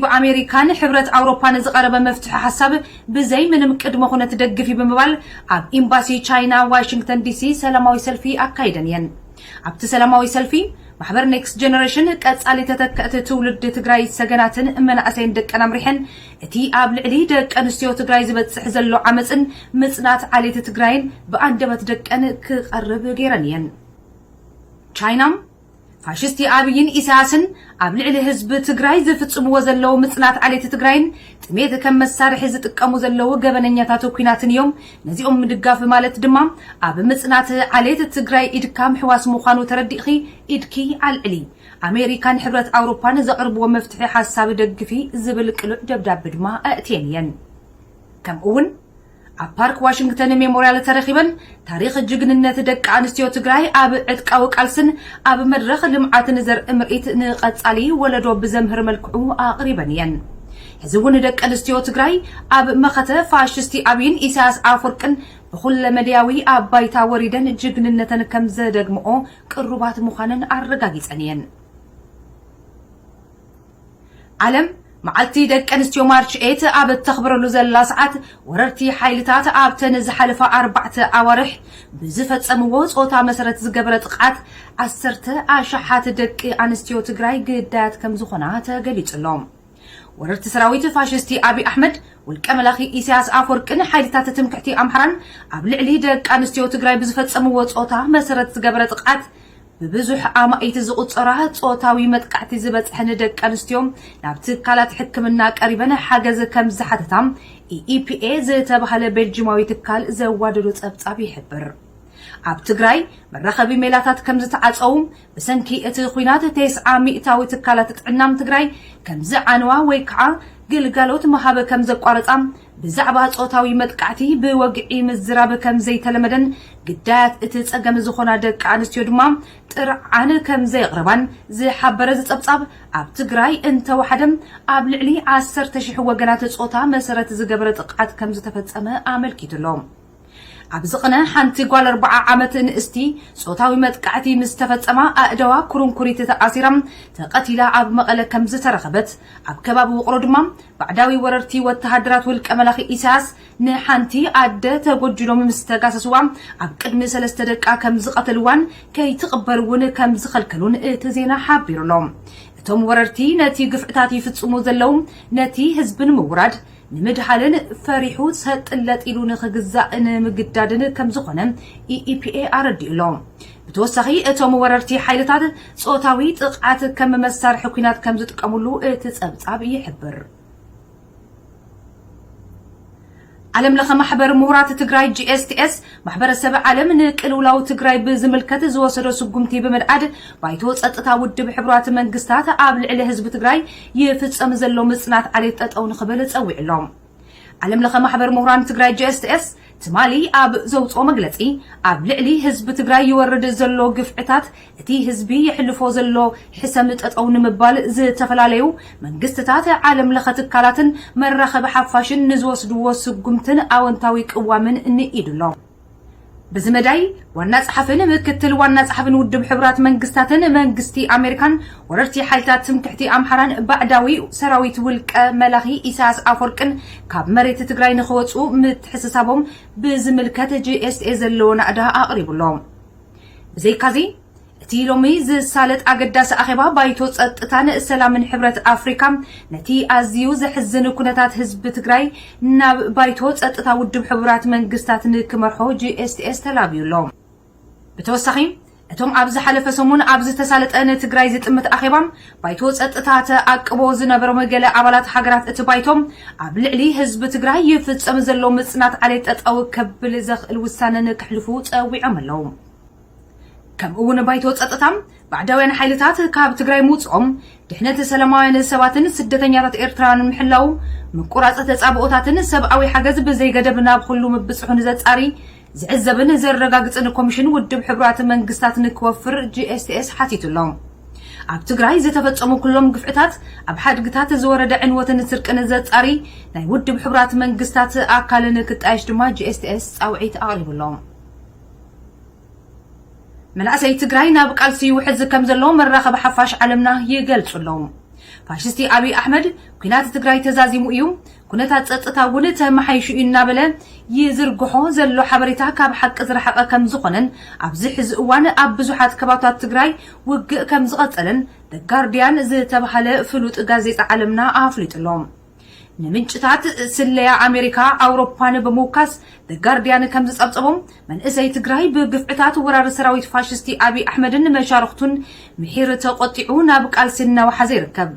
ብኣሜሪካን ሕብረት ኣውሮፓን ዝቐረበ መፍትሒ ሓሳብ ብዘይ ምንም ቅድመ ኩነት ደግፊ ብምባል ኣብ ኤምባሲ ቻይና ዋሽንግተን ዲሲ ሰላማዊ ሰልፊ ኣካይደን እየን። ኣብቲ ሰላማዊ ሰልፊ ማሕበር ኔክስት ጀነሬሽን ቀጻሊ ተተክእቲ ትውልዲ ትግራይ ሰገናትን መናእሰይን ደቀን ኣምሪሐን እቲ ኣብ ልዕሊ ደቂ ኣንስትዮ ትግራይ ዝበጽሕ ዘሎ ዓመፅን ምጽናት ዓሌት ትግራይን ብኣንደበት ደቀን ክቐርብ ገይረን እየን። ቻይና ፋሽስቲ ኣብይን ኢሳያስን ኣብ ልዕሊ ህዝቢ ትግራይ ዝፍጽምዎ ዘለዉ ምጽናት ዓሌት ትግራይን ጥሜት ከም መሳርሒ ዝጥቀሙ ዘለዉ ገበነኛታት ኩናትን እዮም። ነዚኦም ምድጋፍ ማለት ድማ ኣብ ምጽናት ዓሌት ትግራይ ኢድካ ምሕዋስ ምዃኑ ተረዲእኺ ኢድኪ ኣልዕሊ። ኣሜሪካን ሕብረት ኣውሮፓን ዘቕርብዎ መፍትሒ ሓሳብ ደግፊ ዝብል ቅሉዕ ደብዳቤ ድማ ኣእትየን እየን። ከምኡ እውን ኣብ ፓርክ ዋሽንግተን ሜሞርያል ተረኺበን ታሪኽ ጅግንነት ደቂ ኣንስትዮ ትግራይ ኣብ ዕጥቃዊ ቃልስን ኣብ መድረኽ ልምዓትን ዘርኢ ምርኢት ንቐጻሊ ወለዶ ብዘምህር መልክዑ ኣቕሪበን እየን። ሕዚ እውን ደቂ ኣንስትዮ ትግራይ ኣብ መኸተ ፋሽስቲ ኣብይን ኢሳያስ ኣፈወርቅን ብኩለመዳያዊ ኣብ ባይታ ወሪደን ጅግንነተን ከም ዘደግምኦ ቅሩባት ምዃነን ኣረጋጊጸን እየን። ዓለም መዓልቲ ደቂ ኣንስትዮ ማርች ኤት ኣብ እተኽብረሉ ዘላ ሰዓት፣ ወረርቲ ሓይልታት ኣብተን ዝሓለፋ ኣርባዕተ ኣዋርሕ ብዝፈጸምዎ ጾታ መሰረት ዝገበረ ጥቕዓት ዓሰርተ ኣሽሓት ደቂ ኣንስትዮ ትግራይ ግዳያት ከም ዝኾና ተገሊጹ ኣሎ። ወረርቲ ሰራዊት ፋሽስቲ ኣብይ ኣሕመድ፣ ውልቀ መላኺ ኢሳያስ ኣፈወርቅን ሓይልታት ትምክሕቲ ኣምሓራን ኣብ ልዕሊ ደቂ ኣንስትዮ ትግራይ ብዝፈጸምዎ ጾታ መሰረት ዝገበረ ጥቕዓት ብብዙሕ ኣማኢት ዝቑጸራ ጾታዊ መጥቃዕቲ ዝበጽሐን ደቂ ኣንስትዮ ናብ ትካላት ሕክምና ቀሪበን ሓገዝ ከም ዝሓተታ ኢኢፒኤ ዝተባህለ ቤልጂማዊ ትካል ዘዋደዶ ጸብጻብ ይሕብር። ኣብ ትግራይ መራኸቢ ሜላታት ከም ዝተዓጸዉ፣ ብሰንኪ እቲ ኲናት ተስዓ ሚእታዊ ትካላት ጥዕና ትግራይ ከም ዝዓነዋ ወይ ከዓ ግልጋሎት ምሃብ ከም ዘቋረጻ፣ ብዛዕባ ጾታዊ መጥቃዕቲ ብወግዒ ምዝራብ ከም ዘይተለመደን ግዳያት እቲ ጸገም ዝኾና ደቂ ኣንስትዮ ድማ ጥርዓን ከም ዘየቕርባን ዝሓበረ እዚ ጸብጻብ፣ ኣብ ትግራይ እንተወሓደ ኣብ ልዕሊ ዓሰርተ ሽሕ ወገናት ጾታ መሰረት ዝገበረ ጥቕዓት ከም ዝተፈጸመ ኣመልኪቱ ኣሎ። ኣብዚ ቕነ ሓንቲ ጓል ኣርብዓ ዓመት ንእስቲ ጾታዊ መጥቃዕቲ ምስ ተፈጸማ ኣእዳዋ ኩርንኩሪት ተኣሲራ ተቐቲላ ኣብ መቐለ ከም ዝተረኸበት፣ ኣብ ከባቢ ውቕሮ ድማ ባዕዳዊ ወረርቲ ወተሃደራት ውልቀ መላኺ ኢሳያስ ንሓንቲ ኣደ ተጎጅሎም ምስ ተጋሰስዋ ኣብ ቅድሚ ሰለስተ ደቃ ከም ዝቐተልዋን ከይትቕበር እውን ከም ዝኸልከሉን እቲ ዜና ሓቢሩ ኣሎ። እቶም ወረርቲ ነቲ ግፍዕታት ይፍጽሙ ዘለዉ ነቲ ህዝቢ ንምውራድ ንምድሃልን ፈሪሑ ሰጥለጥ ኢሉ ንኽግዛእ ንምግዳድን ከም ዝኾነ ኢኢፒኤ ኣረዲኡ ኣሎ። ብተወሳኺ እቶም ወረርቲ ሓይልታት ጾታዊ ጥቕዓት ከም መሳርሒ ኲናት ከም ዝጥቀሙሉ እቲ ጸብጻብ ይሕብር። ዓለም ለኸ ማሕበር ምሁራት ትግራይ ጂኤስቲኤስ ማሕበረሰብ ዓለም ንቅልውላው ትግራይ ብዝምልከት ዝወሰዶ ስጉምቲ ብምንኣድ ባይቶ ጸጥታ ውድብ ሕቡራት መንግስታት ኣብ ልዕሊ ህዝቢ ትግራይ ይፍጸም ዘሎ ምጽናት ዓሌት ጠጠው ንኽብል ጸዊዑ ኣሎ። ዓለም ለኸ ማሕበር ምሁራን ትግራይ ጂኤስቲኤስ ትማሊ ኣብ ዘውፅኦ መግለፂ ኣብ ልዕሊ ህዝቢ ትግራይ ይወርድ ዘሎ ግፍዕታት እቲ ህዝቢ የሕልፎ ዘሎ ሕሰም ጠጠው ንምባል ዝተፈላለዩ መንግስትታት ዓለም ለኸ ትካላትን መራኸቢ ሓፋሽን ንዝወስድዎ ስጉምትን ኣወንታዊ ቅዋምን ንኢዱ ኣሎ። በዚ መዳይ ዋና ጸሓፍን ምክትል ዋና ጸሓፍን ውድብ ሕቡራት መንግስታትን መንግስቲ ኣሜሪካን ወረርቲ ሓይልታት ትምክሕቲ ኣምሓራን ባዕዳዊ ሰራዊት ውልቀ መላኺ ኢሳያስ ኣፈወርቅን ካብ መሬት ትግራይ ንኽወፁ ምትሕስሳቦም ብዝምልከት ጂኤስኤ ዘለዎ ናእዳ ኣቕሪቡ ኣሎ። ብዘይካዚ እቲ ሎሚ ዝሳለጥ ኣገዳሲ ኣኼባ ባይቶ ጸጥታን ሰላምን ሕብረት ኣፍሪካ ነቲ ኣዝዩ ዘሕዝን ኩነታት ህዝቢ ትግራይ ናብ ባይቶ ጸጥታ ውድብ ሕቡራት መንግስታት ንክመርሖ ጂኤስቲኤስ ተላብዩ ኣሎ። ብተወሳኺ እቶም ኣብ ዝሓለፈ ሰሙን ኣብ ዝተሳለጠ ንትግራይ ዝጥምት ኣኼባ ባይቶ ጸጥታ ተኣቅቦ ዝነበሮም ገለ ኣባላት ሃገራት እቲ ባይቶ ኣብ ልዕሊ ህዝቢ ትግራይ ይፍጸም ዘሎ ምጽናት ዓሌት ጠጠው ከብል ዘኽእል ውሳነ ንክሕልፉ ጸዊዖም ኣለዉ። ከምኡ እውን ባይቶ ጸጥታ ባዕዳውያን ሓይልታት ካብ ትግራይ ምውፅኦም ድሕነት ሰላማውያን ሰባትን ስደተኛታት ኤርትራን ምሕላው፣ ምቁራፅ ተጻብኦታትን ሰብኣዊ ሓገዝ ብዘይገደብ ናብ ኩሉ ምብፅሑ ንዘጻሪ ዝዕዘብን ዘረጋግፅን ኮሚሽን ውድብ ሕቡራት መንግስታት ንክወፍር ጂኤስቲኤስ ሓቲቱ ኣሎ። ኣብ ትግራይ ዝተፈጸሙ ኩሎም ግፍዕታት ኣብ ሓድግታት ዝወረደ ዕንወትን ስርቅን ዘጻሪ ናይ ውድብ ሕቡራት መንግስታት ኣካል ንክጣየሽ ድማ ጂኤስቲኤስ ጻውዒት ኣቕሪቡ ኣሎ። መናእሰይ ትግራይ ናብ ቃልሲ ይውሕዝ ከም ዘሎ መራኸቢ ሓፋሽ ዓለምና ይገልጹ ኣለዉ። ፋሽስቲ ኣብይ ኣሕመድ፣ "ኲናት ትግራይ ተዛዚሙ እዩ፣ ኩነታት ጸጥታ እውን ተመሓይሹ እዩ" እናበለ ይዝርግሖ ዘሎ ሓበሬታ ካብ ሓቂ ዝረሓቐ ከም ዝኾነን፣ ኣብዚ ሕዚ እዋን ኣብ ብዙሓት ከባብታት ትግራይ ውግእ ከም ዝቐጸለን The Guardian ዝተባህለ ፍሉጥ ጋዜጣ ዓለምና ኣፍሊጡ ኣሎ። ንምንጭታት ስለያ ኣሜሪካ፣ ኣውሮፓን ብምውካስ The Guardian ከም ዝጸብጸቦም፣ መንእሰይ ትግራይ ብግፍዕታት ወራሪ ሰራዊት ፋሽስቲ ኣብይ ኣሕመድን መሻርኽቱን ምሒር ተቖጢዑ ናብ ቃልሲ እናወሓዘ ይርከብ።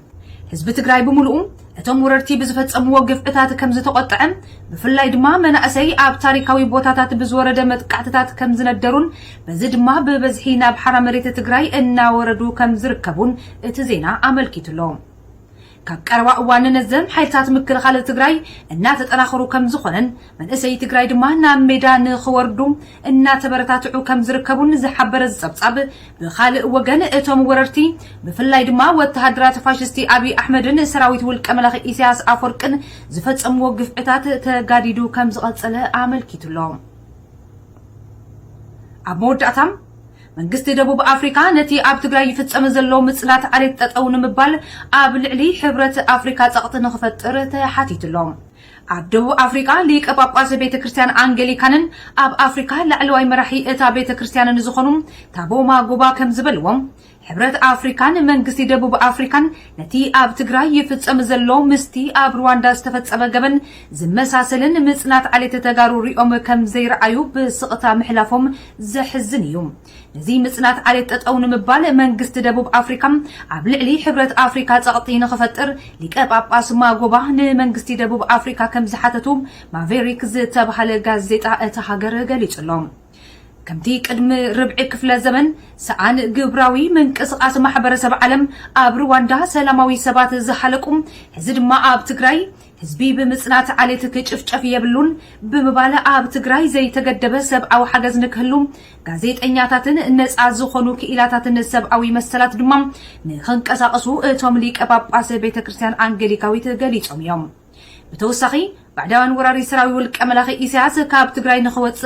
ህዝቢ ትግራይ ብምሉኡ እቶም ወረርቲ ብዝፈጸምዎ ግፍዕታት ከም ዝተቖጠዐ፣ ብፍላይ ድማ መናእሰይ ኣብ ታሪካዊ ቦታታት ብዝወረደ መጥቃዕትታት ከም ዝነደሩን፣ በዚ ድማ ብበዝሒ ናብ ሓራ መሬት ትግራይ እናወረዱ ከም ዝርከቡን እቲ ዜና ኣመልኪቱ ኣሎ። ካብ ቀረባ እዋን ነዘም ሓይልታት ምክልኻል ትግራይ እናተጠናኸሩ ከም ዝኾነን፣ መንእሰይ ትግራይ ድማ ናብ ሜዳ ንኽወርዱ እናተበረታትዑ ከም ዝርከቡን ዝሓበረ ዝጸብጻብ፣ ብኻልእ ወገን እቶም ወረርቲ ብፍላይ ድማ ወተሃደራት ፋሽስቲ ኣብይ ኣሕመድን ሰራዊት ውልቀ መላኺ ኢሳያስ ኣፈወርቅን ዝፈጸምዎ ግፍዕታት ተጋዲዱ ከም ዝቐጸለ ኣመልኪቱ ኣሎ። ኣብ መወዳእታ፣ መንግስቲ ደቡብ ኣፍሪካ ነቲ ኣብ ትግራይ ይፍጸም ዘሎ ምጽናት ዓሌት ጠጠው ንምባል ኣብ ልዕሊ ሕብረት ኣፍሪካ ጸቕጢ ንኽፈጥር ተሓቲቱ ኣሎ። ኣብ ደቡብ ኣፍሪካ ሊቀ ጳጳስ ቤተ ክርስቲያን ኣንጌሊካንን ኣብ ኣፍሪካ ላዕለዋይ መራሒ እታ ቤተ ክርስቲያንን ዝኾኑ ታቦ ማጎባ ከም ዝበልዎም፣ ሕብረት ኣፍሪካን መንግስቲ ደቡብ ኣፍሪካን ነቲ ኣብ ትግራይ ይፍጸም ዘሎ ምስቲ ኣብ ሩዋንዳ ዝተፈጸመ ገበን ዝመሳሰልን ምጽናት ዓሌት ተጋሩ ሪኦም ከም ዘይረኣዩ ብስቕታ ምሕላፎም ዘሕዝን እዩ። ነዚ ምጽናት ዓሌት ጠጠው ንምባል መንግስቲ ደቡብ ኣፍሪካ ኣብ ልዕሊ ሕብረት ኣፍሪካ ጸቕጢ ንኽፈጥር ሊቀ ጳጳስ ማጎባ ንመንግስቲ ደቡብ ኣፍሪካ ከም ዝሓተቱ ማቬሪክ ዝተባሃለ ጋዜጣ እታ ሃገር ገሊጹ ኣሎ። ከምቲ ቅድሚ ርብዒ ክፍለ ዘመን ሰኣን ግብራዊ ምንቅስቓስ ማሕበረሰብ ዓለም ኣብ ሩዋንዳ ሰላማዊ ሰባት ዝሓለቁ፣ ሕዚ ድማ ኣብ ትግራይ ህዝቢ ብምጽናት ዓሌት ክጭፍጨፍ የብሉን ብምባል፣ ኣብ ትግራይ ዘይተገደበ ሰብኣዊ ሓገዝ ንክህሉ፣ ጋዜጠኛታትን ነጻ ዝኾኑ ክኢላታትን ሰብኣዊ መሰላት ድማ ንኽንቀሳቐሱ እቶም ሊቀ ጳጳስ ቤተ ክርስቲያን ኣንጌሊካዊት ገሊጾም እዮም። ብተወሳኺ፣ ባዕዳውያን ወራሪ ሰራዊ ውልቀ መላኺ ኢሳያስ ካብ ትግራይ ንኽወጽእ